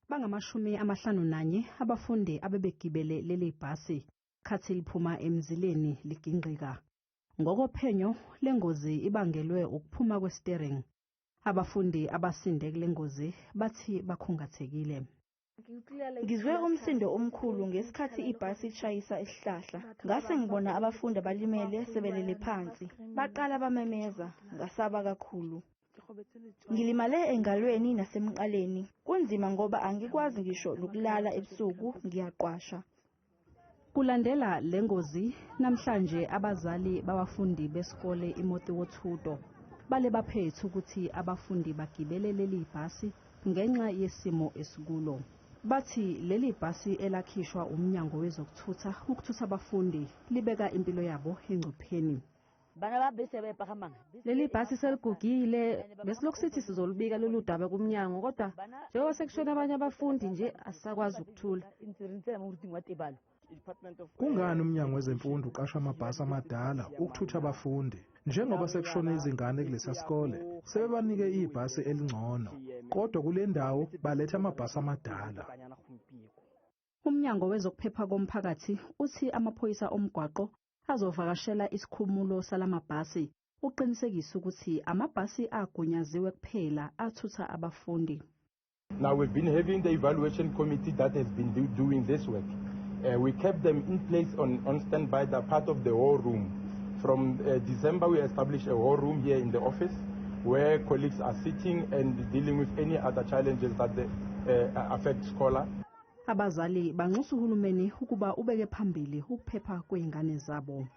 Bangama-51 abafundi abebegibele leli bhasi khathi liphuma emzileni ligingqika. Ngokophenyo, lengozi ibangelwe ukuphuma kwe-steering. Abafundi abasinde kule ngozi bathi bakhungathekile. Ngizwe umsindo omkhulu ngesikhathi ibhasi ishayisa isihlahla. Ngase ngibona abafundi abalimele sebelele phansi. Baqala bamemeza, ngasaba kakhulu. Ngilimale engalweni nasemqaleni. Kunzima ngoba angikwazi ngisho nokulala ebusuku, ngiyaqwasha. Kulandela lengozi, namhlanje abazali babafundi besikole iMotiwothuto bale baphethe ukuthi abafundi bagibele leli bhasi ngenxa yesimo esikulo. Bathi leli bhasi elakhishwa umnyango wezokuthutha ukuthutha abafundi libeka impilo yabo engcupheni. Leli bhasi seligugile, besilokhu sithi sizolubika lolu daba kumnyango, kodwa njengoba sekushona abanye abafundi nje asisakwazi ukuthula. Kungani umnyango wezemfundo uqasha amabhasi amadala ukuthutha abafundi? Njengoba sekushone izingane kulesa sikole, sebebanike ibhasi elingcono, kodwa kule ndawo baletha amabhasi amadala. Umnyango wezokuphepha komphakathi uthi amaphoyisa omgwaqo azovakashela isikhumulo salamabhasi uqinisekisa ukuthi amabhasi agunyaziwe kuphela athutha abafundi. Now we've been having the evaluation committee that has been doing this work. We kept them in place on standby. They're part of the war room. From December, we established a war room here in the office where colleagues are sitting and dealing with any other challenges that they affect scholar. Abazali banxusa uhulumeni ukuba ubeke phambili ukuphepha kwezingane zabo.